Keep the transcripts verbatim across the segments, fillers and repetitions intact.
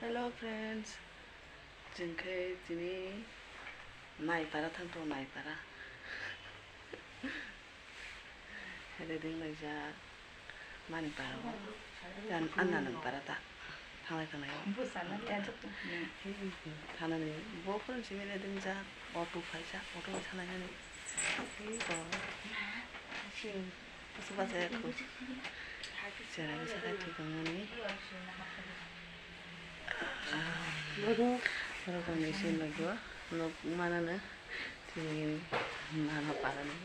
Hello friends, chwng khe tini Naipara thang tongo, Naipara. Ready wnglaijak mani para o. Yan anna nang para ta thanglai thanglai o. Thanani bo phone simi ready wngjak, auto phaijak, auto bai thanglai nani. Bwswk bachai ya kho. Chwrai bwsa khai thwi tongmani. Borok rok ni simi logio nok manano tini nana parani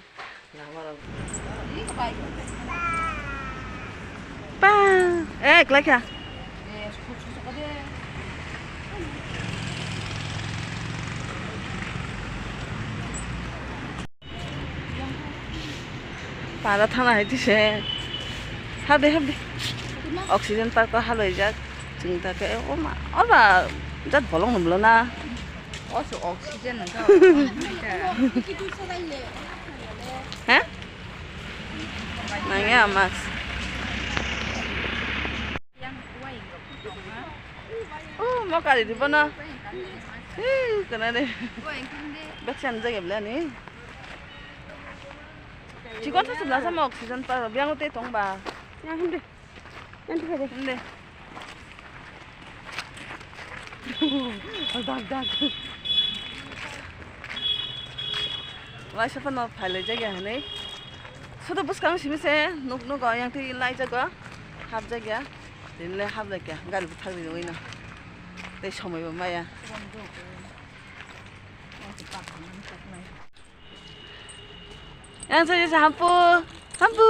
lama rok. Pa! Eh, klaikha. Para thana hai tise. Habdi, habdi. Oxygen park o haloi jak. Chwng ta khe, o ma, o ba, jat bolong hwnbwlo na. O se oxygen no. He? Nangya mask. Oh, mo kari di bono. Hi, kana de. Beksan jage bla ni. Chikon sa sebla sama oxygen par biang te tong ba. Yang hinde. Yang tu de. Hinde. Dag, dag. Waisa phano phailai jagya hinwi. Sudu bwskang simi se nuk nugo yang twi lai jago. Hap jagya. Tini le hap laikya. Gari bwthak rinwi no. Tei somoi bo maya. Yang saja sa hampu. Hampu.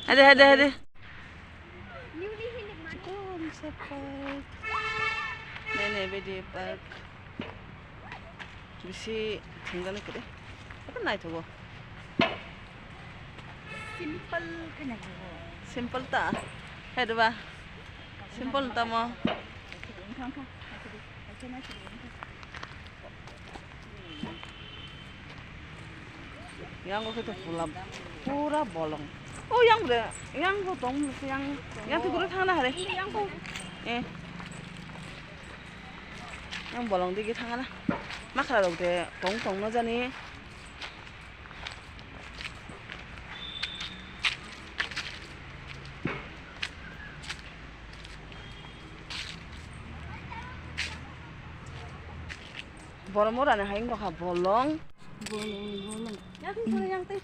Hade, hade, hade. Chikon sa park. Nene bedi park. Bisi thwngjaknai kwrwi. Abo naithogo. Simple khe naithogo. Simple ta. Hai da ba. Simple tamo. Yang khe to pula pura bolong. O yang bre, yang bo tong, yang, yang to guru thangna hare. Yang bo. Eh. Yang bolong digi thangna. Makra rok de tong tong no jani. Borok mora ni hai wngkha bolong. Bolong, bolong. Yang twi, yang twi.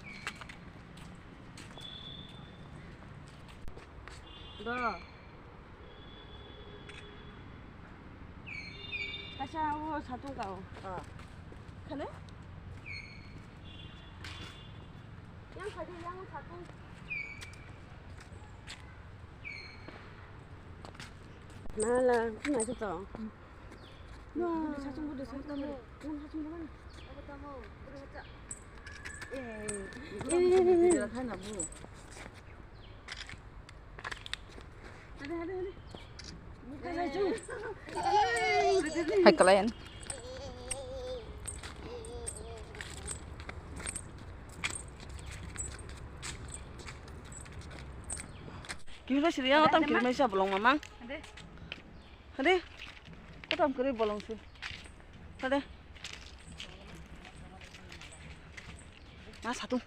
Do. Kaisa o satung ka o. Ah. Khane? Yang khaji yang satung. Nala, khna se to. No. Satung bodo satung. Nang satung bodo. Abo tamo, bodo hacha. Eh, eh, eh, eh. Khana bu. Hai kalian. Kiri siri yang otam kiri mai sa bolong mamang. Hade. Kotam kiri bolong si. Hade. Ma satung.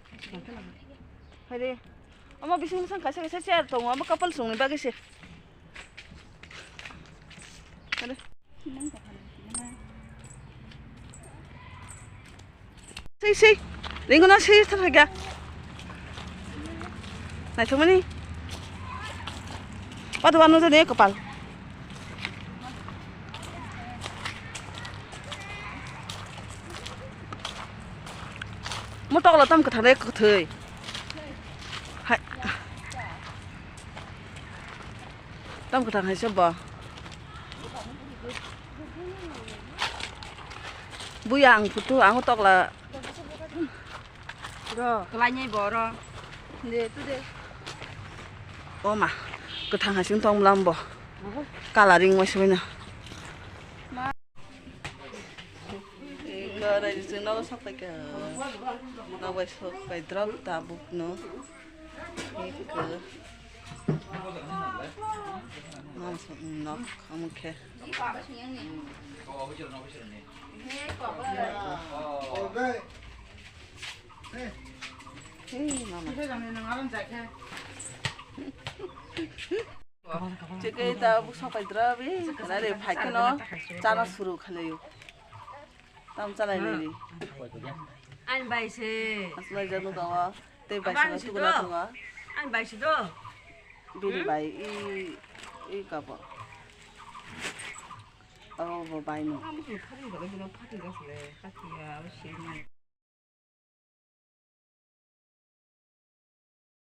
Hade. Omo bising bising kaisa kaisa chair tongo, omo couple chwngni bagwi se. Hade. Sei, sei. Ringkona sei thangkha. Naithokmani. Wadu wanu jani kopal. Mo tokla tam kwthang de kwthwi. Hai. Tam kwthang hai se bo. Buya ang phutu ang tokla. Ro, kalainai bo ro. De, tu de. O ma, kwthang hai sing tong lam bo. Aha. Coloring wai sui na. Ma. Iko rai sing na sak ta kya. Na wai sok pai drop ta buk no. Iko. Nok, omo khe. Chikei ta bu sopai dra bi, nare phai kheno chana suru khalayo. Tam chalai nini. Ani bai se. Aslai janu gawa. Tei bai se tukuna tunga. Ani bai se do. Bini bai i, i kabo. Abo bo bai no. Kamu se phari gale bino phari gale katiya se.